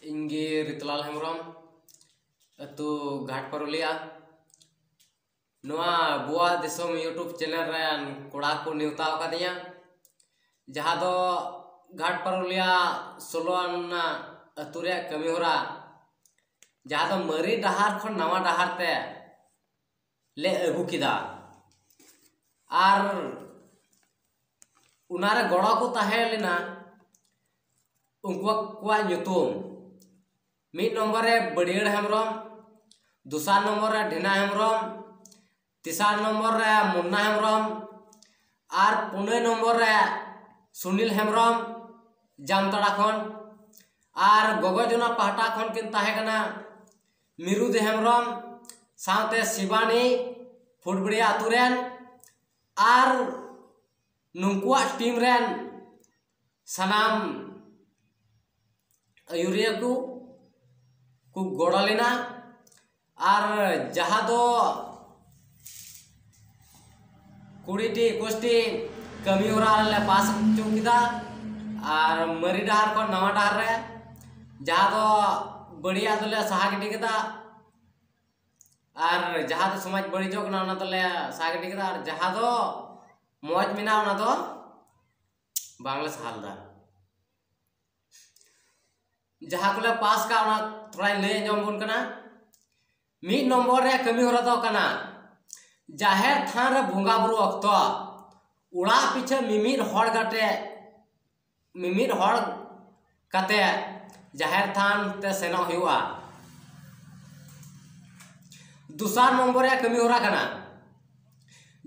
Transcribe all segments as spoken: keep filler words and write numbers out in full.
ᱤᱧ ᱜᱮ ᱨᱤᱛᱞᱟᱞ ᱦᱮᱢᱵᱨᱚᱢ, ᱟᱹᱛᱩ ᱜᱷᱟᱴᱯᱟᱨᱩᱞᱤᱭᱟ᱾ ᱱᱚᱣᱟ ᱵᱩᱣᱟ ᱫᱤᱥᱚᱢ YouTube ᱪᱮᱱᱮᱞ ᱨᱮᱱ ᱠᱚᱲᱟ ᱠᱚ ᱱᱮᱣᱛᱟ ᱟᱠᱟᱫᱤᱧᱟ, ᱡᱟᱦᱟᱸ ᱫᱚ ᱜᱷᱟᱴᱯᱟᱨᱩᱞᱤᱭᱟ ᱥᱳᱞᱳ ᱟᱱᱟ ᱟᱹᱛᱩ ᱨᱮᱭᱟᱜ ᱠᱟᱹᱢᱤ ᱦᱚᱨᱟ, ᱡᱟᱦᱟᱸ ᱫᱚ ᱢᱟᱨᱮ ᱰᱟᱦᱟᱨ ᱠᱷᱚᱱ ᱱᱟᱣᱟ ᱰᱟᱦᱟᱨ ᱛᱮ ᱞᱮ ᱟᱹᱜᱩ ᱠᱮᱫᱟ᱾ ᱟᱨ ᱚᱱᱟᱨᱮ ᱜᱚᱲᱚ ᱠᱚ ᱛᱟᱦᱮᱸ ᱞᱮᱱᱟ ᱩᱱᱠᱩ ᱠᱚᱣᱟᱜ ᱧᱩᱛᱩᱢ, ᱢᱤᱫ ᱱᱚᱢᱵᱚᱨ ᱨᱮ ᱵᱟᱹᱲᱭᱟᱹᱲ ᱦᱮᱢᱵᱨᱚᱢ, ᱫᱚᱥᱟᱨ ᱱᱚᱢᱵᱚᱨ ᱨᱮ ᱰᱷᱮᱱᱟ ᱦᱮᱢᱵᱨᱚᱢ, ᱛᱮᱥᱟᱨ ᱱᱚᱢᱵᱚᱨ ᱨᱮ ᱢᱩᱱᱱᱟ ᱦᱮᱢᱵᱨᱚᱢ, ᱟᱨ ᱯᱩᱱᱟᱹᱭ ᱱᱚᱢᱵᱚᱨ ᱨᱮ ᱥᱩᱱᱤᱞ ᱦᱮᱢᱵᱨᱚᱢ, ᱡᱟᱢᱛᱟᱲᱟ ᱠᱷᱚᱱ᱾ ᱟᱨ ᱜᱚᱜᱚ ᱡᱚᱱᱟ ᱯᱟᱦᱴᱟ ᱠᱷᱚᱱ ᱠᱤᱱ ᱛᱟᱦᱮᱸ ᱠᱟᱱᱟ ᱢᱤᱨᱩᱫ ᱦᱮᱢᱵᱨᱚᱢ, ᱥᱟᱶᱛᱮ ᱥᱤᱵᱟᱱᱤ, ᱯᱷᱩᱴᱵᱟᱲᱤᱭᱟ ᱟᱛᱳ ᱨᱮᱱ᱾ ᱟᱨ ᱱᱩᱠᱩᱣᱟᱜ ᱴᱤᱢ ᱨᱮᱱ ᱥᱟᱱᱟᱢ ᱟᱹᱭᱩᱨᱤᱭᱟᱹ ᱠᱚ ᱠᱚ ᱜᱚᱲᱚ ᱞᱮᱱᱟ᱾ ᱟᱨ ᱡᱟᱦᱟᱸ ᱫᱚ ᱠᱩᱲᱤ ᱴᱤ ᱮᱠᱩᱥ ᱴᱤ ᱠᱟᱹᱢᱤ ᱦᱚᱨᱟ ᱞᱮ ᱯᱟᱥ ᱦᱚᱪᱚ ᱠᱮᱫᱟ᱾ ᱟᱨ ᱢᱟᱨᱮ ᱰᱟᱦᱟᱨ ᱠᱷᱚᱱ ᱱᱟᱣᱟ ᱰᱟᱦᱟᱨ ᱨᱮ ᱡᱟᱦᱟᱸ ᱫᱚ ᱵᱟᱹᱲᱤᱡᱟᱜ ᱫᱚᱞᱮ ᱥᱟᱦᱟ ᱜᱤᱰᱤ ᱠᱮᱫᱟ, ᱟᱨ ᱡᱟᱦᱟᱸ ᱫᱚ ᱥᱚᱢᱟᱡᱽ ᱵᱟᱹᱲᱤᱡᱚᱜ ᱠᱟᱱᱟ ᱚᱱᱟ ᱫᱚᱞᱮ ᱥᱟᱦᱟ ᱜᱤᱰᱤ ᱠᱮᱫᱟ, ᱟᱨ ᱡᱟᱦᱟᱸ ᱫᱚ ᱢᱚᱡᱽ ᱢᱮᱱᱟᱜᱼᱟ ᱚᱱᱟ ᱫᱚ ᱵᱟᱝᱞᱮ ᱥᱟᱦᱟ ᱞᱮᱫᱟ᱾ ᱡᱟᱦᱟᱸ ᱠᱚᱞᱮ ᱯᱟᱥ ᱠᱟᱜ ᱚᱱᱟ ᱛᱷᱚᱲᱟᱧ ᱞᱟᱹᱭ ᱟᱸᱡᱚᱢ ᱵᱚᱱ ᱠᱟᱱᱟ᱾ ᱢᱤᱫ ᱱᱚᱢᱵᱚᱨ ᱨᱮᱭᱟᱜ ᱠᱟᱹᱢᱤ ᱦᱚᱨᱟ ᱫᱚ ᱠᱟᱱᱟ ᱡᱟᱦᱮᱨ ᱛᱷᱟᱱ ᱨᱮ ᱵᱚᱸᱜᱟ ᱵᱩᱨᱩ ᱚᱠᱛᱚ ᱚᱲᱟᱜ ᱯᱤᱪᱷᱟᱹ ᱢᱤᱢᱤᱫ ᱦᱚᱲ ᱠᱟᱛᱮ ᱢᱤᱢᱤᱫ ᱦᱚᱲ ᱠᱟᱛᱮ ᱡᱟᱦᱮᱨ ᱛᱷᱟᱱ ᱛᱮ ᱥᱮᱱᱚᱜ ᱦᱩᱭᱩᱜᱼᱟ᱾ ᱫᱚᱥᱟᱨ ᱱᱚᱢᱵᱚᱨ ᱨᱮᱭᱟᱜ ᱠᱟᱹᱢᱤ ᱦᱚᱨᱟ ᱠᱟᱱᱟ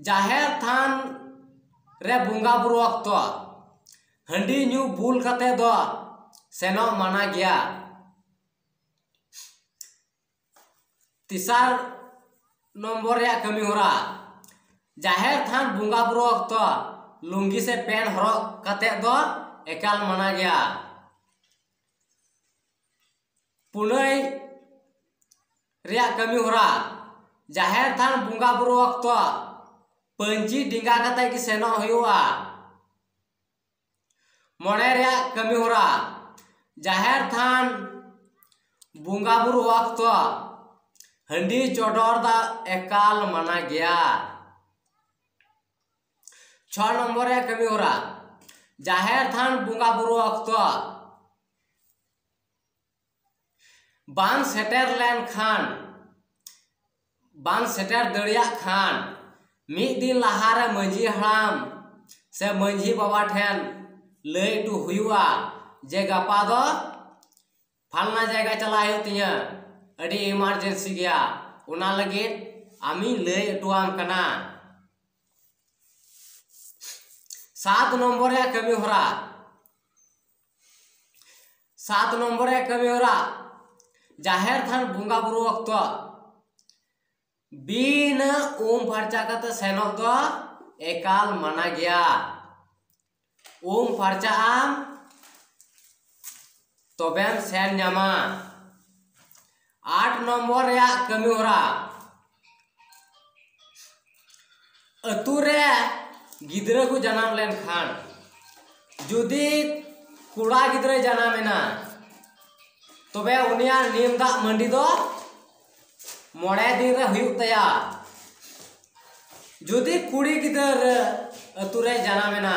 ᱡᱟᱦᱮᱨ ᱛᱷᱟᱱ ᱨᱮ ᱵᱚᱸᱜᱟ ᱵᱩᱨᱩ ᱚᱠᱛᱚ ᱦᱟᱺᱰᱤ ᱧᱩ ᱵᱩᱞ ᱠᱟᱛᱮ ᱫᱚ ᱥᱮᱱᱚᱜ ᱢᱟᱱᱟ ᱜᱮᱭᱟ᱾ ᱛᱮᱥᱟᱨ ᱱᱚᱢᱵᱚᱨ ᱨᱮᱭᱟᱜ ᱠᱟᱹᱢᱤ ᱦᱚᱨᱟ, ᱡᱟᱦᱮᱨ ᱛᱷᱟᱱ ᱵᱚᱸᱜᱟ ᱵᱩᱨᱩ ᱚᱠᱛᱚ ᱞᱩᱝᱜᱤ ᱥᱮ ᱯᱮᱱᱴ ᱦᱚᱨᱚᱜ ᱠᱟᱛᱮ ᱫᱚ ᱮᱠᱟᱞ ᱢᱟᱱᱟ ᱜᱮᱭᱟ᱾ ᱯᱩᱱᱟᱹᱭ ᱨᱮᱭᱟᱜ ᱠᱟᱹᱢᱤ ᱦᱚᱨᱟ, ᱡᱟᱦᱮᱨ ᱛᱷᱟᱱ ᱵᱚᱸᱜᱟ ᱵᱩᱨᱩ ᱚᱠᱛᱚ ᱯᱟᱹᱧᱪᱤ ᱰᱮᱸᱜᱟ ᱠᱟᱛᱮ ᱜᱮ ᱥᱮᱱᱚᱜ ᱦᱩᱭᱩᱜᱼᱟ᱾ ᱢᱚᱬᱮ ᱨᱮᱭᱟᱜ ᱠᱟᱹᱢᱤ ᱦᱚᱨᱟ, ᱡᱟᱦᱮᱨ ᱛᱷᱟᱱ ᱵᱚᱸᱜᱟ ᱵᱩᱨᱩ ᱚᱠᱛᱚ ᱦᱟᱺᱰᱤ ᱪᱚᱰᱚᱨ ᱫᱚ ᱮᱠᱟᱞ ᱢᱟᱱᱟ ᱜᱮᱭᱟ᱾ ᱪᱷᱚ ᱱᱚᱢᱵᱚᱨ ᱨᱮᱭᱟᱜ ᱠᱟᱹᱢᱤ ᱦᱚᱨᱟ, ᱡᱟᱦᱮᱨ ᱛᱷᱟᱱ ᱵᱚᱸᱜᱟ ᱵᱩᱨᱩ ᱚᱠᱛᱚ ᱵᱟᱝ ᱥᱮᱴᱮᱨ ᱞᱮᱱᱠᱷᱟᱱ, ᱵᱟᱝ ᱥᱮᱴᱮᱨ ᱫᱟᱲᱮᱭᱟᱜ ᱠᱷᱟᱱ, ᱢᱤᱫ ᱫᱤᱱ ᱞᱟᱦᱟᱨᱮ ᱢᱟᱺᱡᱷᱤ ᱦᱟᱲᱟᱢ ᱥᱮ ᱢᱟᱺᱡᱷᱤ ᱵᱟᱵᱟ ᱴᱷᱮᱱ ᱞᱟᱹᱭ ᱦᱚᱴᱚ ᱦᱩᱭᱩᱜᱼᱟ ᱡᱮ ᱜᱟᱯᱟ ᱫᱚ ᱯᱷᱟᱞᱱᱟ ᱡᱟᱭᱜᱟ ᱪᱟᱞᱟᱜ ᱦᱩᱭᱩᱜ ᱛᱤᱧᱟᱹ, ᱟᱹᱰᱤ ᱮᱢᱟᱨᱡᱮᱱᱥᱤ ᱜᱮᱭᱟ, ᱚᱱᱟ ᱞᱟᱹᱜᱤᱫ ᱟᱢᱤᱧ ᱞᱟᱹᱭ ᱦᱚᱴᱚᱣᱟᱢ ᱠᱟᱱᱟ᱾ ᱥᱟᱛ ᱱᱚᱢᱵᱚᱨ ᱨᱮᱭᱟᱜ ᱠᱟᱹᱢᱤ ᱦᱚᱨᱟ, ᱥᱟᱛ ᱱᱚᱢᱵᱚᱨ ᱨᱮᱭᱟᱜ ᱠᱟᱹᱢᱤ ᱦᱚᱨᱟ, ᱡᱟᱦᱮᱨ ᱛᱷᱟᱱ ᱵᱚᱸᱜᱟ ᱵᱩᱨᱩ ᱚᱠᱛᱚ ᱵᱤᱱᱟᱹ ᱩᱢ ᱯᱷᱟᱨᱪᱟ ᱠᱟᱛᱮ ᱥᱮᱱᱚᱜ ᱫᱚ ᱮᱠᱟᱞ ᱢᱟᱱᱟ ᱜᱮᱭᱟ᱾ ᱩᱢ ᱯᱷᱟᱨᱪᱟᱜ ᱟᱢ, ᱛᱚᱵᱮᱢ ᱥᱮᱱ ᱧᱟᱢᱟ᱾ ᱟᱴ ᱱᱚᱢᱵᱚᱨ ᱨᱮᱭᱟᱜ ᱠᱟᱹᱢᱤ ᱦᱚᱨᱟ, ᱟᱹᱛᱩ ᱨᱮ ᱜᱤᱫᱽᱨᱟᱹ ᱠᱚ ᱡᱟᱱᱟᱢ ᱞᱮᱱᱠᱷᱟᱱ, ᱡᱩᱫᱤ ᱠᱚᱲᱟ ᱜᱤᱫᱽᱨᱟᱹᱭ ᱡᱟᱱᱟᱢ ᱮᱱᱟ, ᱛᱚᱵᱮ ᱩᱱᱤᱭᱟᱜ ᱱᱤᱢ ᱫᱟᱜ ᱢᱟᱹᱰᱤ ᱫᱚ ᱢᱚᱬᱮ ᱫᱤᱱ ᱨᱮ ᱦᱩᱭᱩᱜ ᱛᱟᱭᱟ᱾ ᱡᱩᱫᱤ ᱠᱩᱲᱤ ᱜᱤᱫᱽᱨᱟᱹ ᱟᱹᱛᱩ ᱨᱮ ᱡᱟᱱᱟᱢ ᱮᱱᱟ,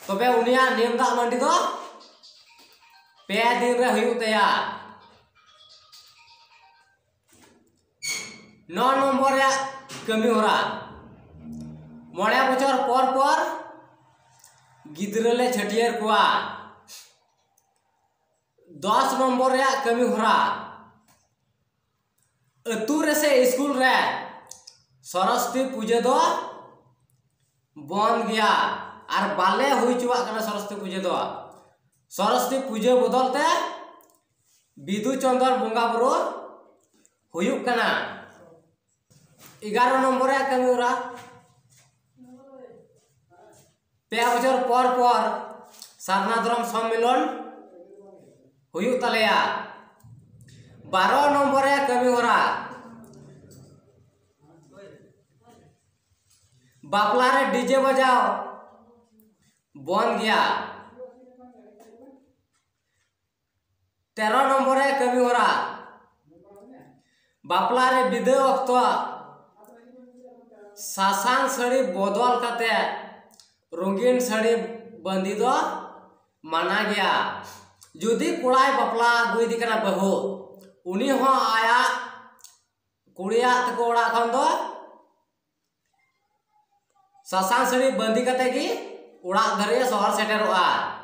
ᱛᱚᱵᱮ ᱩᱱᱤᱭᱟᱜ ᱱᱤᱢ ᱫᱟᱜ ᱢᱟᱹᱰᱤ ᱫᱚ ᱯᱮ ᱫᱤᱱ ᱨᱮ ᱦᱩᱭᱩᱜ ᱛᱟᱭᱟ᱾ ᱱᱚ ᱱᱚᱢᱵᱚᱨ ᱨᱮᱭᱟᱜ ᱠᱟᱹᱢᱤ ᱦᱚᱨᱟ, ᱢᱚᱬᱮ ᱵᱚᱪᱷᱚᱨ ᱯᱚᱨ ᱯᱚᱨ ᱜᱤᱫᱽᱨᱟᱹ ᱞᱮ ᱪᱷᱟᱹᱴᱭᱟᱹᱨ ᱠᱚᱣᱟ᱾ ᱫᱚᱥ ᱱᱚᱢᱵᱚᱨ ᱨᱮᱭᱟᱜ ᱠᱟᱹᱢᱤ ᱦᱚᱨᱟ, ᱟᱹᱛᱩ ᱨᱮ ᱥᱮ ᱥᱠᱩᱞ ᱨᱮ ᱥᱚᱨᱚᱥᱚᱛᱤ ᱯᱩᱡᱟᱹ ᱫᱚ ᱵᱚᱱᱫ ᱜᱮᱭᱟ ᱟᱨ ᱵᱟᱞᱮ ᱦᱩᱭ ᱦᱚᱪᱚᱣᱟᱜ ᱠᱟᱱᱟ ᱥᱚᱨᱚᱥᱚᱛᱤ ᱯᱩᱡᱟᱹ ᱫᱚ᱾ ᱥᱚᱨᱚᱥᱚᱛᱤ ᱯᱩᱡᱟᱹ ᱵᱚᱫᱚᱞ ᱛᱮ ᱵᱤᱫᱩ ᱪᱚᱱᱫᱚᱱ ᱵᱚᱸᱜᱟ ᱵᱩᱨᱩ ᱦᱩᱭᱩᱜ ᱠᱟᱱᱟ᱾ ᱮᱜᱟᱨᱚ ᱱᱚᱢᱵᱚᱨ ᱨᱮᱭᱟᱜ ᱠᱟᱹᱢᱤ ᱦᱚᱨᱟ, ᱯᱮ ᱵᱚᱪᱷᱚᱨ ᱯᱚᱨ ᱯᱚᱨ ᱥᱟᱨᱱᱟ ᱫᱷᱚᱨᱚᱢ ᱥᱚᱢᱢᱮᱞᱚᱱ ᱦᱩᱭᱩᱜ ᱛᱟᱞᱮᱭᱟ᱾ ᱵᱟᱨᱚ ᱱᱚᱢᱵᱚᱨ ᱨᱮᱭᱟᱜ ᱠᱟᱹᱢᱤ ᱦᱚᱨᱟ, ᱵᱟᱯᱞᱟ ᱨᱮ ᱰᱤᱡᱮ ᱵᱟᱡᱟᱣ ᱵᱚᱱᱫ ᱜᱮᱭᱟ᱾ ᱛᱮᱨᱚ ᱱᱚᱢᱵᱚᱨ ᱨᱮ ᱠᱟᱹᱢᱤ ᱦᱚᱨᱟ, ᱵᱟᱯᱞᱟ ᱨᱮ ᱵᱤᱫᱟᱹ ᱚᱠᱛᱚ ᱥᱟᱥᱟᱝ ᱥᱟᱹᱲᱤ ᱵᱚᱫᱚᱞ ᱠᱟᱛᱮ ᱨᱚᱝᱜᱤᱱ ᱥᱟᱹᱲᱤ ᱵᱟᱸᱫᱮ ᱫᱚ ᱢᱟᱱᱟ ᱜᱮᱭᱟ᱾ ᱡᱩᱫᱤ ᱠᱚᱲᱟᱭ ᱵᱟᱯᱞᱟ ᱟᱹᱜᱩᱭᱮᱫᱮ ᱠᱟᱱᱟ ᱵᱟᱹᱦᱩ, ᱩᱱᱤ ᱦᱚᱸ ᱟᱭᱟᱜ ᱠᱩᱲᱤᱭᱟᱜ ᱛᱟᱠᱚ ᱚᱲᱟᱜ ᱠᱷᱚᱱ ᱫᱚ ᱥᱟᱥᱟᱝ ᱥᱟᱹᱲᱤ ᱵᱟᱸᱫᱮ ᱠᱟᱛᱮ ᱜᱮ ᱚᱲᱟᱜ ᱫᱷᱟᱹᱨᱤᱡ ᱥᱚᱦᱚᱨ ᱥᱮᱴᱮᱨᱚᱜᱼᱟ᱾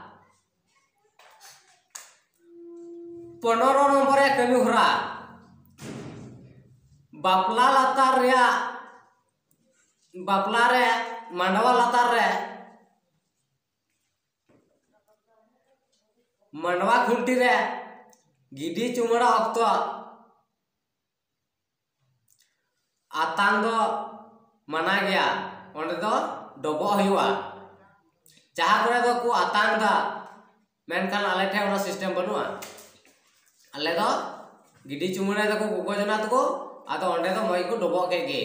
ᱯᱚᱱᱨᱚ ᱱᱚᱢᱵᱚᱨ ᱨᱮ ᱠᱟᱹᱢᱤ ᱦᱚᱨᱟ, ᱵᱟᱯᱞᱟ ᱞᱟᱛᱟᱨ ᱨᱮᱭᱟᱜ, ᱵᱟᱯᱞᱟ ᱨᱮ ᱢᱟᱰᱣᱟ ᱞᱟᱛᱟᱨ ᱨᱮ, ᱢᱟᱰᱣᱟ ᱠᱷᱩᱱᱴᱤ ᱨᱮ ᱜᱤᱰᱤ ᱪᱩᱢᱟᱹᱲᱟ ᱚᱠᱛᱚ ᱟᱛᱟᱝ ᱫᱚ ᱢᱟᱱᱟ ᱜᱮᱭᱟ, ᱚᱸᱰᱮ ᱫᱚ ᱰᱚᱵᱚᱜ ᱦᱩᱭᱩᱜᱼᱟ᱾ ᱡᱟᱦᱟᱸ ᱠᱚᱨᱮ ᱫᱚ ᱠᱚ ᱟᱛᱟᱝ ᱫᱟ, ᱢᱮᱱᱠᱷᱟᱱ ᱟᱞᱮ ᱴᱷᱮᱱ ᱚᱱᱟ ᱥᱤᱥᱴᱮᱢ ᱵᱟᱹᱱᱩᱜᱼᱟ᱾ ᱟᱞᱮ ᱫᱚ ᱜᱤᱰᱤ ᱪᱩᱢᱟᱹᱲᱟᱭ ᱫᱟᱠᱚ ᱜᱚᱜᱚ ᱡᱚᱱᱟ ᱛᱟᱠᱚ, ᱟᱫᱚ ᱚᱸᱰᱮ ᱫᱚ ᱢᱚᱡᱽ ᱠᱚ ᱰᱚᱵᱚᱜ ᱠᱮᱫ ᱜᱮ᱾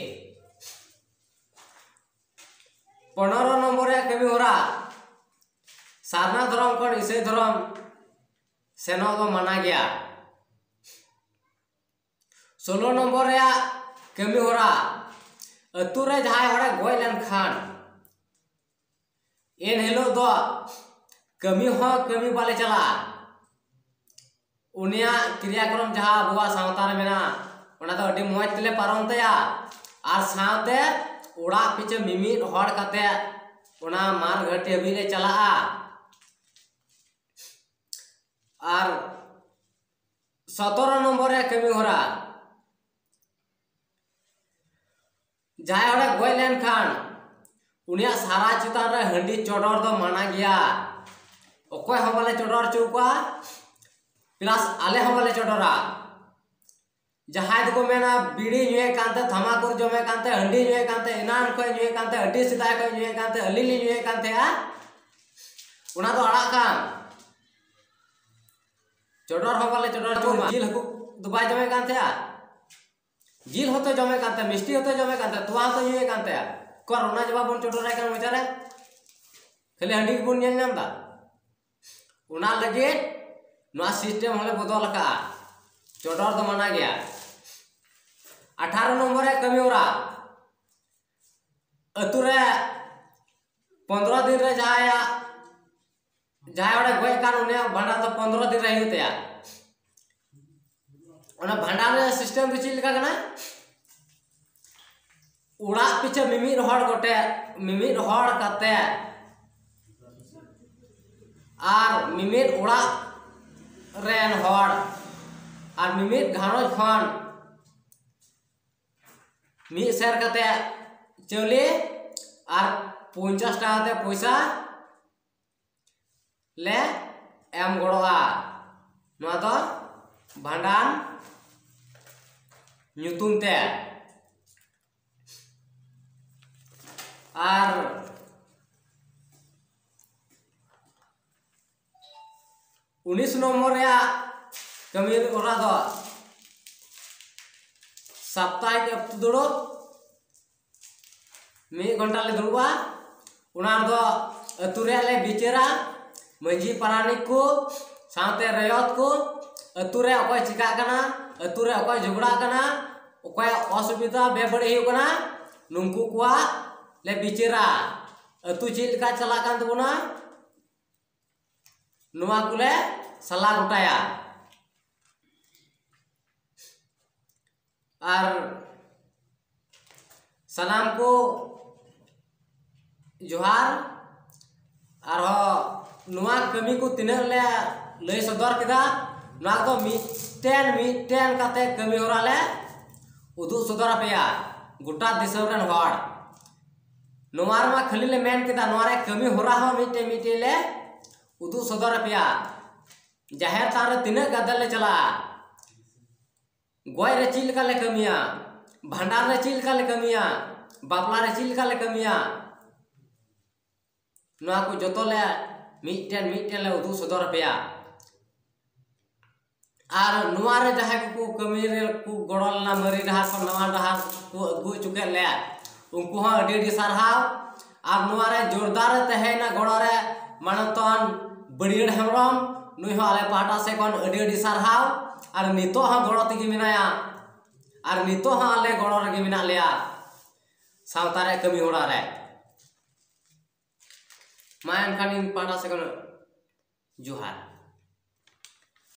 ᱯᱚᱱᱨᱚ ᱱᱚᱢᱵᱚᱨ ᱨᱮᱭᱟᱜ ᱠᱟᱹᱢᱤ ᱦᱚᱨᱟ, ᱥᱟᱨᱱᱟ ᱫᱷᱚᱨᱚᱢ ᱠᱷᱚᱱ ᱤᱥᱟᱹᱭ ᱫᱷᱚᱨᱚᱢ ᱥᱮᱱᱚᱜ ᱫᱚ ᱢᱟᱱᱟ ᱜᱮᱭᱟ᱾ ᱥᱳᱞᱳ ᱱᱚᱢᱵᱚᱨ ᱨᱮᱭᱟᱜ ᱠᱟᱹᱢᱤ ᱦᱚᱨᱟ, ᱟᱹᱛᱩ ᱨᱮ ᱡᱟᱦᱟᱸᱭ ᱦᱚᱲᱮ ᱜᱚᱡ ᱞᱮᱱᱠᱷᱟᱱ, ᱮᱱ ᱦᱤᱞᱳᱜ ᱫᱚ ᱠᱟᱹᱢᱤ ᱦᱚᱸ ᱠᱟᱹᱢᱤ ᱵᱟᱞᱮ ᱪᱟᱞᱟᱜᱼᱟ᱾ ᱩᱱᱤᱭᱟᱜ ᱠᱨᱤᱭᱟᱠᱨᱚᱢ ᱡᱟᱦᱟᱸ ᱟᱵᱚᱣᱟᱜ ᱥᱟᱶᱛᱟ ᱨᱮ ᱢᱮᱱᱟᱜᱼᱟ, ᱚᱱᱟ ᱫᱚ ᱟᱹᱰᱤ ᱢᱚᱡᱽ ᱛᱮᱞᱮ ᱯᱟᱨᱚᱢ ᱛᱟᱭᱟ᱾ ᱟᱨ ᱥᱟᱶᱛᱮ ᱚᱲᱟᱜ ᱯᱤᱪᱷᱟᱹ ᱢᱤᱢᱤᱫ ᱦᱚᱲ ᱠᱟᱛᱮ ᱚᱱᱟ ᱢᱟᱨ ᱜᱷᱟᱹᱴᱤ ᱦᱟᱹᱵᱤᱡ ᱞᱮ ᱪᱟᱞᱟᱜᱼᱟ᱾ ᱟᱨ ᱥᱚᱛᱨᱚ ᱱᱚᱢᱵᱚᱨ ᱨᱮ ᱠᱟᱹᱢᱤ ᱦᱚᱨᱟ, ᱡᱟᱦᱟᱸᱭ ᱦᱚᱲᱮ ᱜᱚᱡ ᱞᱮᱱᱠᱷᱟᱱ ᱩᱱᱤᱭᱟᱜ ᱥᱟᱨᱟ ᱪᱮᱛᱟᱱ ᱨᱮ ᱦᱟᱺᱰᱤ ᱪᱚᱰᱚᱨ ᱫᱚ ᱢᱟᱱᱟ ᱜᱮᱭᱟ᱾ ᱚᱠᱚᱭ ᱦᱚᱸ ᱵᱟᱞᱮ ᱪᱚᱰᱚᱨ ᱦᱚᱪᱚ ᱠᱚᱣᱟ, ᱯᱞᱟᱥ ᱟᱞᱮ ᱦᱚᱸ ᱵᱟᱞᱮ ᱪᱚᱰᱚᱨᱟ᱾ ᱡᱟᱦᱟᱸᱭ ᱫᱚᱠᱚ ᱢᱮᱱᱟ ᱵᱤᱲᱤ ᱧᱩᱭᱮᱫ ᱠᱟᱱᱛᱮ, ᱛᱷᱟᱢᱟᱠᱩᱨ ᱡᱚᱢᱮᱫ ᱠᱟᱱᱛᱮ, ᱦᱟᱺᱰᱤ ᱧᱩᱭᱮᱫ ᱠᱟᱱᱛᱮ, ᱮᱱᱟᱱ ᱠᱷᱚᱱ ᱧᱩᱭᱮᱫ ᱠᱟᱱᱛᱮ, ᱟᱹᱰᱤ ᱥᱮᱫᱟᱭ ᱠᱷᱚᱱ ᱧᱩᱭᱮᱫ ᱠᱟᱱᱛᱮ, ᱟᱹᱞᱤᱧ ᱞᱤᱧ ᱧᱩᱭᱮᱫ ᱠᱟᱱ ᱛᱟᱦᱮᱸᱜᱼᱟ, ᱚᱱᱟ ᱫᱚ ᱟᱲᱟᱜ ᱠᱟᱢ᱾ ᱪᱚᱰᱚᱨ ᱦᱚᱸ ᱵᱟᱞᱮ ᱪᱚᱰᱚᱨ ᱦᱚᱪᱚ ᱟᱢᱟ᱾ ᱡᱤᱞ ᱦᱟᱹᱠᱩ ᱫᱚ ᱵᱟᱭ ᱡᱚᱢᱮᱫ ᱠᱟᱱ ᱛᱟᱦᱮᱸᱜᱼᱟ, ᱡᱤᱞ ᱦᱚᱸᱛᱚ ᱡᱚᱢᱮᱫ ᱠᱟᱱ ᱛᱟᱦᱮᱸᱜ, ᱢᱤᱥᱴᱤ ᱦᱚᱸᱛᱚ ᱡᱚᱢᱮᱫ ᱠᱟᱱ ᱛᱟᱦᱮᱸᱜ, ᱛᱚᱣᱟ ᱦᱚᱸᱛᱚ ᱧᱩᱭᱮᱫ ᱠᱟᱱ ᱛᱟᱦᱮᱸᱜ᱾ ᱚᱠᱚᱨ ᱚᱱᱟ ᱡᱚᱢᱟ ᱵᱚᱱ ᱪᱚᱰᱚᱨᱟᱭ ᱠᱟᱱᱟ ᱢᱚᱪᱟ ᱨᱮ, ᱠᱷᱟᱹᱞᱤ ᱦᱟᱺᱰᱤ ᱜᱮᱵᱚᱱ ᱧᱮᱞ ᱧᱟᱢ ᱮᱫᱟ᱾ ᱚᱱᱟ ᱞᱟᱹᱜᱤᱫ ᱱᱚᱣᱟ ᱥᱤᱥᱴᱮᱢ ᱦᱚᱸᱞᱮ ᱵᱚᱫᱚᱞ ᱟᱠᱟᱫᱼᱟ᱾ ᱪᱚᱰᱚᱨ ᱫᱚ ᱢᱟᱱᱟ ᱜᱮᱭᱟ᱾ ᱟᱴᱷᱟᱨᱚ ᱱᱚᱢᱵᱚᱨ ᱨᱮᱭᱟᱜ ᱠᱟᱹᱢᱤ ᱦᱚᱨᱟ, ᱟᱹᱛᱩ ᱨᱮ ᱯᱚᱱᱫᱽᱨᱚ ᱫᱤᱱ ᱨᱮ ᱡᱟᱦᱟᱸᱭᱟᱜ ᱡᱟᱦᱟᱸᱭ ᱦᱚᱲᱮ ᱜᱚᱡ ᱟᱠᱟᱱ, ᱩᱱᱤᱭᱟᱜ ᱵᱷᱟᱸᱰᱟᱱ ᱫᱚ ᱯᱚᱱᱫᱽᱨᱚ ᱫᱤᱱ ᱨᱮ ᱦᱩᱭᱩᱜ ᱛᱟᱭᱟ᱾ ᱚᱱᱟ ᱵᱷᱟᱸᱰᱟᱱ ᱨᱮᱭᱟᱜ ᱥᱤᱥᱴᱮᱢ ᱫᱚ ᱪᱮᱫ ᱞᱮᱠᱟ ᱠᱟᱱᱟ? ᱚᱲᱟᱜ ᱯᱤᱪᱷᱟᱹ ᱢᱤᱢᱤᱫ ᱦᱚᱲ ᱜᱚᱴᱮ, ᱢᱤᱢᱤᱫ ᱦᱚᱲ ᱠᱟᱛᱮ ᱟᱨ ᱢᱤᱢᱤᱫ ᱚᱲᱟᱜ ᱨᱮᱱ ᱦᱚᱲ ᱟᱨ ᱢᱤᱢᱤᱫ ᱜᱷᱟᱨᱚᱸᱡᱽ ᱠᱷᱚᱱ ᱢᱤᱫ ᱥᱮᱨ ᱠᱟᱛᱮ ᱪᱟᱣᱞᱮ ᱟᱨ ᱯᱚᱧᱪᱟᱥ ᱴᱟᱠᱟ ᱠᱟᱛᱮ ᱯᱚᱭᱥᱟ ᱞᱮ ᱮᱢ ᱜᱚᱲᱚᱜᱼᱟ᱾ ᱱᱚᱣᱟ ᱫᱚ ᱵᱷᱟᱸᱰᱟᱱ ᱧᱩᱛᱩᱢ ᱛᱮ᱾ ᱟᱨ ᱩᱱᱤᱥ ᱱᱚᱢᱵᱚᱨ ᱨᱮᱭᱟᱜ ᱠᱟᱹᱢᱤ ᱦᱚᱨᱟ ᱫᱚ ᱥᱟᱯᱛᱟᱦᱤᱠ ᱟᱹᱛᱩ ᱫᱩᱲᱩᱵ, ᱢᱤᱫ ᱜᱷᱚᱱᱴᱟ ᱞᱮ ᱫᱩᱲᱩᱵᱼᱟ᱾ ᱚᱱᱟ ᱨᱮᱫᱚ ᱟᱹᱛᱩ ᱨᱮᱭᱟᱜ ᱞᱮ ᱵᱤᱪᱟᱹᱨᱟ, ᱢᱟᱹᱡᱷᱤ ᱯᱟᱨᱟᱱᱤᱠ ᱠᱚ ᱥᱟᱶᱛᱮ ᱨᱮᱭᱚᱛ ᱠᱚ, ᱟᱹᱛᱩ ᱨᱮ ᱚᱠᱚᱭ ᱪᱤᱠᱟᱜ ᱠᱟᱱᱟ, ᱟᱹᱛᱩ ᱨᱮ ᱚᱠᱚᱭ ᱡᱷᱚᱜᱽᱲᱟᱜ ᱠᱟᱱᱟ, ᱚᱠᱚᱭᱟᱜ ᱚᱥᱩᱵᱤᱫᱷᱟ ᱵᱮᱵᱟᱹᱲᱤᱡ ᱦᱩᱭᱩᱜ ᱠᱟᱱᱟ, ᱱᱩᱠᱩ ᱠᱚᱣᱟᱜ ᱞᱮ ᱵᱤᱪᱟᱹᱨᱟ᱾ ᱟᱹᱛᱩ ᱪᱮᱫ ᱞᱮᱠᱟ ᱪᱟᱞᱟᱜ ᱠᱟᱱ ᱛᱟᱵᱚᱱᱟ, ᱱᱚᱣᱟ ᱠᱚᱞᱮ ᱥᱟᱞᱟ ᱜᱚᱴᱟᱭᱟ᱾ ᱟᱨ ᱥᱟᱱᱟᱢ ᱠᱚ ᱡᱚᱦᱟᱨ᱾ ᱟᱨᱦᱚᱸ ᱱᱚᱣᱟ ᱠᱟᱹᱢᱤ ᱠᱚ ᱛᱤᱱᱟᱹᱜ ᱞᱮ ᱞᱟᱹᱭ ᱥᱚᱫᱚᱨ ᱠᱮᱫᱟ, ᱱᱚᱣᱟ ᱠᱚ ᱢᱤᱫᱴᱮᱱ ᱢᱤᱫᱴᱮᱱ ᱠᱟᱛᱮ ᱠᱟᱹᱢᱤ ᱦᱚᱨᱟ ᱞᱮ ᱩᱫᱩᱜ ᱥᱚᱫᱚᱨ ᱟᱯᱮᱭᱟ ᱜᱚᱴᱟ ᱫᱤᱥᱚᱢ ᱨᱮᱱ ᱦᱚᱲ᱾ ᱱᱚᱣᱟ ᱨᱮᱢᱟ ᱠᱷᱟᱹᱞᱤ ᱞᱮ ᱢᱮᱱ ᱠᱮᱫᱟ, ᱱᱚᱣᱟ ᱨᱮ ᱠᱟᱹᱢᱤ ᱦᱚᱨᱟ ᱦᱚᱸ ᱢᱤᱫᱴᱮᱱ ᱢᱤᱫᱴᱮᱱ ᱞᱮ ᱩᱫᱩᱜ ᱥᱚᱫᱚᱨ ᱟᱯᱮᱭᱟ᱾ ᱡᱟᱦᱮᱨ ᱛᱷᱟᱱ ᱨᱮ ᱛᱤᱱᱟᱹᱜ ᱜᱟᱫᱮᱞ ᱞᱮ ᱪᱟᱞᱟᱜᱼᱟ, ᱜᱚᱡ ᱨᱮ ᱪᱮᱫ ᱞᱮᱠᱟ ᱞᱮ ᱠᱟᱹᱢᱤᱭᱟ, ᱵᱷᱟᱸᱰᱟᱱ ᱨᱮ ᱪᱮᱫ ᱞᱮᱠᱟ ᱞᱮ ᱠᱟᱹᱢᱤᱭᱟ, ᱵᱟᱯᱞᱟ ᱨᱮ ᱪᱮᱫ ᱞᱮᱠᱟ ᱞᱮ ᱠᱟᱹᱢᱤᱭᱟ, ᱱᱚᱣᱟ ᱠᱚ ᱡᱚᱛᱚ ᱞᱮ ᱢᱤᱫᱴᱮᱱ ᱢᱤᱫᱴᱮᱱ ᱞᱮ ᱩᱫᱩᱜ ᱥᱚᱫᱚᱨ ᱟᱯᱮᱭᱟ᱾ ᱟᱨ ᱱᱚᱣᱟ ᱨᱮ ᱡᱟᱦᱟᱸᱭ ᱠᱚᱠᱚ ᱠᱟᱹᱢᱤ ᱨᱮ ᱠᱚ ᱜᱚᱲᱚ ᱞᱮᱱᱟ, ᱢᱟᱨᱮ ᱰᱟᱦᱟᱨ ᱠᱷᱚᱱ ᱱᱟᱣᱟ ᱰᱟᱦᱟᱨ ᱠᱚ ᱟᱹᱜᱩ ᱦᱚᱪᱚ ᱠᱮᱫ ᱞᱮᱭᱟ, ᱩᱱᱠᱩ ᱦᱚᱸ ᱟᱹᱰᱤ ᱟᱹᱰᱤ ᱥᱟᱨᱦᱟᱣ᱾ ᱟᱨ ᱱᱚᱣᱟ ᱨᱮ ᱡᱳᱨᱫᱟᱨ ᱮ ᱛᱟᱦᱮᱸᱭᱮᱱᱟ ᱜᱚᱲᱚ ᱨᱮ ᱢᱟᱱᱚᱛᱟᱱ ᱵᱟᱹᱲᱤᱭᱟᱹᱲ ᱦᱮᱢᱵᱨᱚᱢ, ᱱᱩᱭ ᱦᱚᱸ ᱟᱞᱮ ᱯᱟᱦᱴᱟ ᱥᱮᱫ ᱠᱷᱚᱱ ᱟᱹᱰᱤ ᱟᱹᱰᱤ ᱥᱟᱨᱦᱟᱣ᱾ ᱟᱨ ᱱᱤᱛᱚᱜ ᱦᱚᱸ ᱜᱚᱲᱚ ᱛᱮᱜᱮ ᱢᱮᱱᱟᱭᱟ, ᱟᱨ ᱱᱤᱛᱚᱜ ᱦᱚᱸ ᱟᱞᱮ ᱜᱚᱲᱚ ᱨᱮᱜᱮ ᱢᱮᱱᱟᱜ ᱞᱮᱭᱟ ᱥᱟᱶᱛᱟ ᱨᱮ ᱠᱟᱹᱢᱤ ᱦᱚᱨᱟ ᱨᱮ᱾ ᱢᱟ ᱮᱱᱠᱷᱟᱱ ᱤᱧ ᱯᱟᱦᱴᱟ ᱥᱮᱫ ᱠᱷᱚᱱ ᱡᱚᱦᱟᱨ᱾